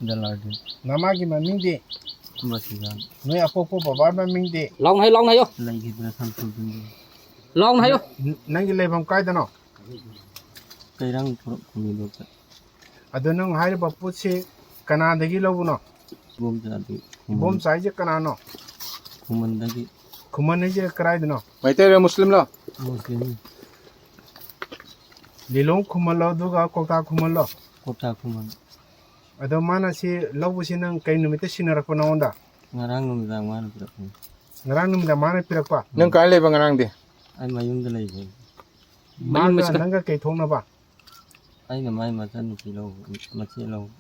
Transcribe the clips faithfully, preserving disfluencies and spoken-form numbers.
ꯗꯂꯥꯗꯤ꯫ ꯅꯃꯥꯒꯤ ꯃꯃꯤꯡꯗꯤ? ꯃꯁꯤꯒ꯫ ꯅꯣꯏ ꯑꯄꯣꯛꯄ ꯕꯕꯥ ꯃꯃꯤꯡꯗꯤ? ꯂꯥꯎꯅ ꯍꯥꯏꯌꯨ, ꯂꯥꯎꯅ ꯍꯥꯏꯌꯨ꯫ ꯂꯩꯈꯤꯗ꯭ꯔꯥ ꯈꯪꯗꯦ꯫ ꯂꯥꯎꯅ ꯍꯥꯏꯌꯨ꯫ ꯅ-, ꯅꯪꯒꯤ ꯂꯩꯐꯝ ꯀꯥꯏꯗꯅꯣ? ꯀꯩꯔꯥꯡ ꯈꯨꯔ-, ꯈꯨꯔꯨꯝꯗꯣꯛꯇ꯫ ꯑꯗꯣ ꯅꯪ ꯍꯥꯏꯔꯤꯕ ꯄꯣꯠꯁꯤ ꯀꯅꯥꯗꯒꯤ ꯂꯧꯕꯅꯣ? ꯏꯕꯣꯝꯆꯥꯗꯤ ꯈꯨꯃꯟ-, ꯏꯕꯣꯝꯆꯥ ꯍꯥꯏꯁꯦ ꯀꯅꯥꯅꯣ? ꯈꯨꯃꯟꯗꯒꯤ꯫ ꯈꯨꯃꯟ ꯍꯥꯏꯁꯦ ꯀꯗꯥꯏꯗꯅꯣ? ꯃꯩꯇꯩꯔꯣ ꯃꯨꯁꯂꯤꯝꯂꯣ? ꯃꯨꯁꯂꯤꯝ꯫ ꯂꯤꯂꯣꯡ ꯈꯨꯃꯟꯂꯣ ꯑꯗꯨꯒ ꯀꯧꯇꯥ ꯈꯨꯃꯟꯂꯣ? ꯀꯧꯇꯥ ꯈꯨꯃꯟ꯫ ꯑꯗꯣ ꯃꯥꯅ ꯁꯤ ꯂꯧꯕꯁꯤ ꯅꯪ ꯀꯩ ꯅꯨꯃꯤꯠꯇ ꯁꯤꯟꯅꯔꯛꯄ ꯅꯉꯣꯟꯗ? ꯉꯔꯥꯡ ꯅꯨꯃꯤꯗꯥꯡ ꯃꯥꯅ ꯄꯤꯔꯛꯄꯅꯤ꯫ ꯉꯔꯥꯡ ꯅꯨꯃꯤꯗꯥꯡ ꯃꯥꯅ ꯄꯤꯔꯛꯄ? ꯅꯪ ꯀꯥꯏ ꯂꯩꯕ ꯉꯔꯥꯡꯗꯤ? ꯑꯩ ꯃꯌꯨꯝꯗ ꯂꯩꯕꯅꯤ꯫ ꯃꯥꯒ ꯅꯪꯒ ꯀꯩ ꯊꯣꯛꯅꯕ? ꯑꯩꯅ ꯃꯥꯏ ꯃꯆꯟꯅꯨꯄꯤ ꯂꯧꯕ, ꯃꯆꯦ ꯂꯧꯕ꯫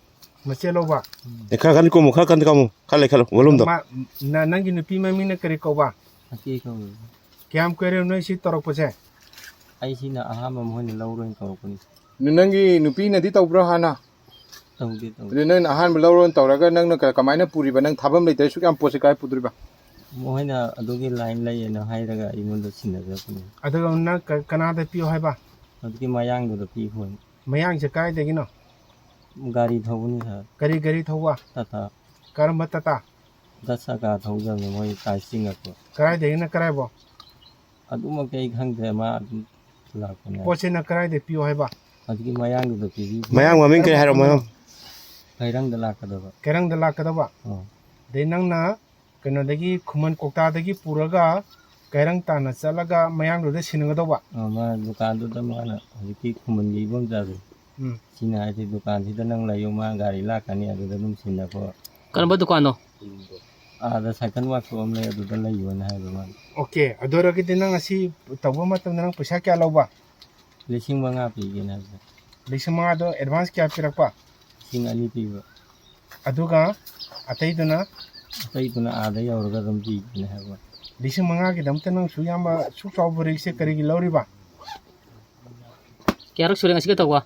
ꯃꯆꯦ ꯂꯧꯕ? ꯑꯦ, ꯈꯔ ꯀꯟꯅ ꯀꯨꯝꯃꯨ, ꯈꯔ ꯀꯟꯅ ꯀꯨꯝꯃꯨ, ꯈꯔ ꯂꯩꯈꯠꯂꯨ, volume ꯗꯣ꯫ ꯃꯥ, ꯅ-, ꯅꯪꯒꯤ ꯅꯨꯄꯤ ꯃꯃꯤꯡꯅ ꯀꯔꯤ ꯀꯧꯕ? ꯃꯆꯦ ꯀꯧꯋꯦ꯫ ꯀꯌꯥꯝ ꯀꯨꯏꯔꯦ ꯅꯣꯏ ꯁꯤ ꯇꯧꯔꯛꯄꯁꯦ? ꯑꯩ ꯁꯤꯅ ꯑꯍꯥꯟꯕ, ꯃꯈꯣꯏꯅ ꯂꯧꯔꯣꯏꯅ ꯀꯧꯔꯛꯄꯅꯤ꯫ ꯅ-, ꯅꯪꯒꯤ ꯅꯨꯄꯤꯅꯗꯤ ꯇꯧꯕ꯭ꯔꯣ ꯍꯥꯟꯅ? ꯇꯧꯗꯦ, ꯇꯧꯗꯦ꯫ ꯑꯗꯨ ꯅꯪꯅ ꯑꯍꯥꯟꯕ ꯂꯧꯔꯣꯅ ꯇꯧꯔꯒ ꯅꯪꯅ ꯀ-, ꯀꯃꯥꯏꯅ ꯄꯨꯔꯤꯕ? ꯅꯪ ꯊꯥꯐꯝ ꯂꯩꯇ꯭ꯔꯦ, ꯁꯨꯛ ꯌꯥꯝ ꯄꯣꯠꯁꯦ ꯀꯥꯏ ꯄꯨꯗꯣꯔꯤꯕ? ꯃꯈꯣꯏꯅ ꯑꯗꯨꯒꯤ line ꯂꯩꯌꯦꯅ ꯍꯥꯏꯔꯒ ꯑꯩꯉꯣꯟꯗ ꯁꯤꯟꯅꯖꯔꯛꯄꯅꯦ꯫ ꯑꯗꯨꯒ ꯅꯪ ꯀ-, ꯀꯅꯥꯗ ꯄꯤꯌꯣ ꯍꯥꯏꯕ? ꯍꯧꯖꯤꯛꯀꯤ ꯃꯌꯥꯡꯗꯨꯗ ꯄꯤꯈꯣꯅ꯫ ꯃꯌꯥꯡꯁꯦ ꯀꯥꯏꯗꯒꯤꯅꯣ? ꯒꯥꯔꯤ ꯊꯧꯕꯅꯤ, sir꯫ ꯀꯔꯤ ꯒꯥꯔꯤ ꯊꯧꯕ? ꯇꯥꯇꯥ꯫ ꯀꯔꯝꯕ ꯇꯥꯇꯥ? ꯗꯁ ꯆꯀꯥ ꯊꯧꯖꯕꯅꯤ, ꯃꯣꯏ ꯀꯥꯏ ꯆꯤꯡꯉꯛꯄ꯫ ꯀꯗꯥꯏꯗꯒꯤꯅ ꯀꯗꯥꯏꯐꯥꯎ? ꯑꯗꯨꯃꯛꯇꯤ ꯑꯩ ꯈꯪꯗ꯭ꯔꯦ, ꯃꯥ ꯑꯗꯨꯝ ꯂꯥꯛꯄꯅꯦ꯫ ꯄꯣꯠꯁꯤꯅ ꯀꯗꯥꯏꯗ ꯄꯤꯌꯣ ꯍꯥꯏꯕ? ꯍꯧꯖꯤꯛꯀꯤ ꯃꯌꯥꯡꯗꯨꯗ ꯄꯤꯕꯤ-, ꯃꯌꯥꯡ ꯃꯃꯤꯡ ꯀꯔꯤ ꯍꯥꯏꯔꯣ, ꯃꯌꯥꯡ? ꯀꯩꯔꯪꯗ ꯂꯥꯛꯀꯗꯕ꯫ ꯀꯩꯔꯪꯗ ꯂꯥꯛꯀꯗꯕ? ꯑꯥ꯫ ꯑꯗꯩ ꯅꯪꯅ ꯀꯩꯅꯣꯗꯒꯤ, ꯈꯨꯃꯟ ꯀꯧꯇꯥꯗꯒꯤ ꯄꯨꯔꯒ ꯀꯩꯔꯪ ꯇꯥꯟꯅ ꯆꯠꯂꯒ ꯃꯌꯥꯡꯗꯨꯗ ꯁꯤꯟꯅꯒꯗꯧꯕ? ꯑꯥ, ꯃꯥ ꯗꯨꯀꯥꯟꯗꯨꯗ ꯃꯥꯅ ꯍꯧꯖꯤꯛꯀꯤ ꯈꯨꯃꯟꯒꯤ ꯏꯕꯣꯝꯆꯥꯗꯣ꯫ ꯎꯝ꯫ ꯁꯤꯅ ꯍꯥꯏꯁꯦ, "ꯗꯨꯀꯥꯟꯁꯤꯗ ꯅꯪ ꯂꯩꯌꯨ, ꯃꯥ ꯒꯥꯔꯤ ꯂꯥꯛꯀꯅꯤ, ꯑꯗꯨꯗ ꯑꯗꯨꯝ ꯁꯤꯟꯅꯈꯣ꯫" ꯀꯔꯝꯕ ꯗꯨꯀꯥꯟꯅꯣ? ꯑꯥꯗ cycle workshop ꯑꯃ ꯂꯩ, ꯑꯗꯨꯗ ꯂꯩꯌꯣꯅ ꯍꯥꯏꯕ ꯃꯥꯅ꯫ Okay, ꯑꯗꯨ ꯑꯣꯏꯔꯒꯗꯤ ꯅꯪ ꯑꯁꯤ ꯇꯧꯕ ꯃꯇꯝꯗ ꯅꯪ ꯄꯩꯁꯥ ꯀꯌꯥ ꯂꯧꯕ? ꯂꯤꯁꯤꯡ ꯃꯉꯥ ꯄꯤꯒꯦꯅ ꯍꯥꯏꯕ꯫ ꯂꯤꯁꯤꯡ ꯃꯉꯥꯗꯣ advance ꯀꯌꯥ ꯄꯤꯔꯛꯄ? ꯂꯤꯁꯤꯡ ꯑꯅꯤ ꯄꯤꯕ꯫ ꯑꯗꯨꯒ ꯑꯇꯩꯗꯨꯅ? ꯑꯇꯩꯗꯨꯅ ꯑꯥꯗ ꯌꯧꯔꯒ ꯑꯗꯨꯝ ꯄꯤꯒꯦꯅ ꯍꯥꯏꯕ꯫ ꯂꯤꯁꯤꯡ ꯃꯉꯥꯒꯤꯗꯃꯛꯇ ꯅꯪ ꯁꯨꯛ ꯌꯥꯝꯕ, ꯁꯨꯛ ꯆꯥꯎꯕ risk ꯁꯦ ꯀꯔꯤꯒꯤ ꯂꯧꯔꯤꯕ? ꯀꯌꯥꯔꯛ ꯁꯨꯔꯦ ꯉꯁꯤꯒ ꯇꯧꯕ?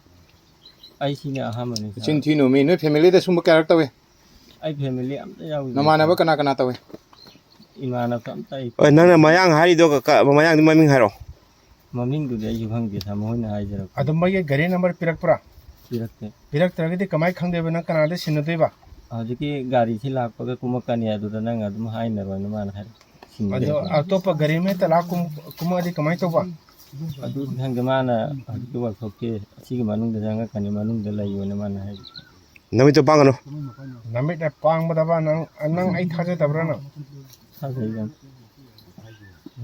ꯑꯩ ꯁꯤꯅ ꯑꯍꯥꯟꯕꯅꯤ, sir꯫ ꯆꯤꯟ ꯊꯤꯅꯨ ꯃꯤ, ꯅꯣꯏ family ꯗ ꯁꯨꯝꯕ ꯀꯌꯥꯔꯛ ꯇꯧꯏ? ꯑꯩ family ꯑꯝꯇ ꯌꯥꯎꯗꯦ꯫ ꯅꯃꯥꯟꯅꯕ ꯀꯅꯥ ꯀꯅꯥ ꯇꯧꯏ? ꯏꯃꯥꯟꯅꯕ ꯑꯝꯇ ꯑꯩ ꯍꯣꯏ, ꯅꯪꯅ ꯃꯌꯥꯡ ꯍꯥꯏꯔꯤꯗꯣ ꯀ-, ꯀ-, ꯃꯌꯥꯡꯗꯤ ꯃꯃꯤꯡ ꯍꯥꯏꯔꯣ꯫ ꯃꯃꯤꯡꯗꯨꯗꯤ ꯑꯩꯁꯨ ꯈꯪꯗꯦ, sir, ꯃꯈꯣꯏꯅ ꯍꯥꯏꯖꯔꯛꯄ꯫ ꯑꯗꯨ ꯃꯣꯏꯒꯤ ꯒꯥꯔꯤ number ꯄꯤꯔꯛꯄ꯭ꯔꯥ? ꯄꯤꯔꯛꯇꯦ꯫ ꯄꯤꯔꯛꯇ꯭ꯔꯒꯗꯤ ꯀꯃꯥꯏꯅ ꯈꯪꯗꯣꯏꯕ? ꯅꯪ ꯀꯅꯥꯗ ꯁꯤꯟꯅꯗꯣꯏꯕ? ꯍꯧꯖꯤꯛꯀꯤ ꯒꯥꯔꯤꯁꯤ ꯂꯥꯛꯄꯒ ꯀꯨꯝꯃꯛꯀꯅꯤ, ꯑꯗꯨꯗ ꯅꯪ ꯑꯗꯨꯝ ꯍꯥꯏꯅꯔꯣꯅ ꯃꯥꯅ ꯍꯥꯏꯔꯛꯑꯦ꯫ ꯁꯤꯟꯗꯦ꯫ ꯑꯗꯣ ꯑꯇꯣꯞꯄ ꯒꯥꯔꯤ ꯑꯃ ꯍꯦꯛꯇ ꯂꯥꯛ ꯀꯨꯝ-, ꯀꯨꯝꯃꯛꯑꯗꯤ ꯀꯃꯥꯏꯅ ꯇꯧꯕ? ꯑꯗꯨꯗꯤ ꯈꯪꯗꯦ, ꯃꯥꯅ ꯍꯧꯖꯤꯛꯀꯤ ꯋꯥꯛꯁꯣꯞꯀꯤ ꯑꯁꯤꯒꯤ ꯃꯅꯨꯡꯗ ꯆꯪꯉꯛꯀꯅꯤ, ꯃꯅꯨꯡꯗ ꯂꯩꯌꯣꯅ ꯃꯥꯅ ꯍꯥꯏꯔꯛꯑꯦ꯫ ꯅꯃꯤꯠꯇꯣ ꯄꯥꯡꯒꯅꯨ꯫ ꯅꯃꯤꯠꯅ ꯄꯥꯡꯕꯗꯕ ꯅꯪ, ꯅꯪ ꯑꯩ ꯊꯥꯖꯗꯕ꯭ꯔꯥ ꯅꯪ? ꯊꯥꯖꯩ ꯌꯥꯝ꯫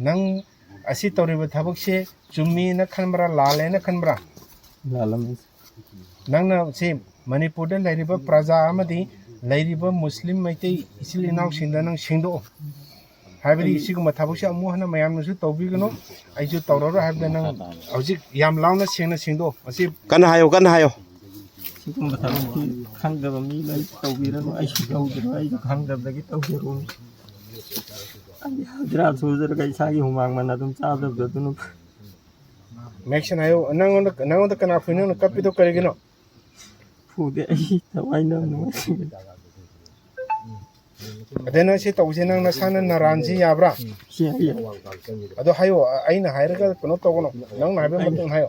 ꯅꯪ ꯑꯁꯤ ꯇꯧꯔꯤꯕ ꯊꯕꯛꯁꯦ ꯆꯨꯝꯃꯤꯅ ꯈꯟꯕ꯭ꯔꯥ, ꯂꯥꯜꯂꯦꯅ ꯈꯟꯕ꯭ꯔꯥ? ꯂꯥꯜꯂꯝꯃꯦ꯫ ꯅꯪꯅ ꯁꯤ ꯃꯅꯤꯄꯨꯔꯗ ꯂꯩꯔꯤꯕ ꯄ꯭ꯔꯖꯥ ꯑꯃꯗꯤ ꯂꯩꯔꯤꯕ ꯃꯨꯁꯂꯤꯝ ꯃꯩꯇꯩ ꯏꯆꯤꯜ ꯏꯅꯥꯎꯁꯤꯡꯗ ꯅꯪ ꯁꯦꯡꯗꯣꯛꯑꯣ꯫ ꯍꯥꯏꯕꯗꯤ ꯁꯤꯒꯨꯝꯕ ꯊꯕꯛꯁꯦ ꯑꯃꯨꯛ ꯍꯟꯅ ꯃꯌꯥꯝꯅꯁꯨ ꯇꯧꯕꯤꯒꯅꯨ, ꯑꯩꯁꯨ ꯇꯧꯔꯔꯣꯏ ꯍꯥꯏꯕꯗ ꯅꯪ ꯍꯧꯖꯤꯛ ꯌꯥꯝ ꯂꯥꯎꯅ ꯁꯦꯡꯅ ꯁꯦꯡꯗꯣꯛꯑꯣ꯫ ꯑꯁꯤ ꯀꯟꯅ ꯍꯥꯏꯌꯣ, ꯀꯟꯅ ꯍꯥꯏꯌꯣ꯫ ꯁꯤꯒꯨꯝꯕ ꯊꯕꯛꯇꯤ ꯈꯪꯗꯕ ꯃꯤ ꯂꯣꯏ ꯇꯧꯕꯤꯔꯅꯨ, ꯑꯩꯁꯨ ꯇꯧꯗ꯭ꯔꯣ, ꯑꯩꯁꯨ ꯈꯪꯗꯕꯗꯒꯤ ꯇꯧꯖꯔꯨꯅꯤ꯫ ꯑꯩ ꯍꯖꯤꯔꯥ ꯁꯨꯖꯔꯒ ꯏꯁꯥꯒꯤ ꯍꯨꯃꯥꯡ ꯃꯟꯅ ꯑꯗꯨꯝ ꯆꯥꯖꯕꯗꯣ ꯑꯗꯨꯅ ꯃꯦꯛꯁꯟ ꯍꯥꯏꯌꯣ, ꯅꯪꯉꯣꯟꯗ, ꯅꯪꯉꯣꯟꯗ ꯀꯅꯥ ꯐꯨꯏꯅꯣ? ꯅꯪ ꯀꯞꯄꯤꯗꯣ ꯀꯔꯤꯒꯤꯅꯣ? ꯐꯨꯗꯦ, ꯑꯩ ꯊꯋꯥꯏ ꯌꯥꯝ ꯅꯨꯡꯉꯥꯏꯇꯦ꯫ ꯑꯗꯩ ꯅꯪ ꯁꯤ ꯇꯧꯁꯦ, ꯅꯪ ꯅꯁꯥꯅ ꯅꯔꯥꯟꯁꯤ ꯌꯥꯕ꯭ꯔꯥ? ꯁꯤ ꯍꯥꯏꯌꯦ꯫ ꯑꯗꯣ ꯍꯥꯏꯌꯣ, ꯑꯩꯅ ꯍꯥꯏꯔꯒ ꯀꯩꯅꯣ ꯇꯧꯒꯅꯣ, ꯅꯪꯅ ꯍꯥꯏꯕ ꯃꯇꯨꯡ ꯍꯥꯏꯌꯣ꯫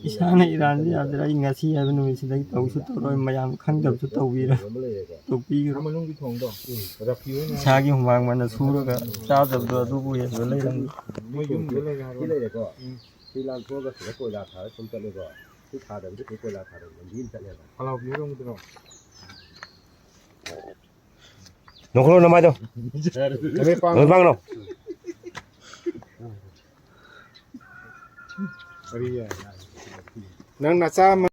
ꯏꯁꯥꯅ ꯏꯔꯥꯟꯁꯤ ꯌꯥꯗ꯭ꯔꯦ, ꯑꯩ ꯉꯁꯤ ꯍꯥꯏꯕ ꯅꯨꯃꯤꯠꯁꯤꯗꯒꯤ ꯇꯧꯁꯨ ꯇꯧꯔꯣꯏ, ꯃꯌꯥꯝ ꯈꯪꯗꯕꯁꯨ ꯇꯧꯕꯤꯔꯣꯏ, ꯇꯧꯕꯤꯔꯣꯏ꯫ ꯏꯁꯥꯒꯤ ꯍꯨꯃꯥꯡ ꯃꯟꯅ ꯁꯨꯔꯒ ꯆꯥꯖꯕꯗꯣ ꯑꯗꯨꯕꯨ ꯍꯦꯟꯕ ꯂꯩꯔꯝꯗꯦ꯫ ꯃꯣꯏ ꯌꯨꯝꯗ ꯂꯩꯔꯦ ꯍꯥꯏꯕ꯫ ꯁꯤ ꯂꯩꯔꯦꯀꯣ꯫ ꯁꯤ ꯂꯥꯟꯊꯣꯛꯑꯒ ꯁꯤꯗ ꯀꯣꯏꯂꯥ ꯊꯥꯔ ꯁꯨꯝ ꯆꯠꯂꯦꯀꯣ꯫ ꯁꯤ ꯊꯥꯗꯕꯤꯗ ꯁꯤ ꯀꯣꯏꯂꯥ ꯊꯥꯗꯕ ꯂꯝꯕꯤ ꯑꯃ ꯆꯠꯂꯦꯕ꯫ ꯅꯣꯡꯈꯠꯂꯣ ꯅꯃꯥꯏꯗꯣ꯫ ꯅꯨꯃꯤꯠ ꯄꯥꯡ-, ꯅꯨꯃꯤꯠ ꯄꯥꯡꯂꯣ꯫ ꯅꯪ ꯅꯆꯥ ꯑꯃ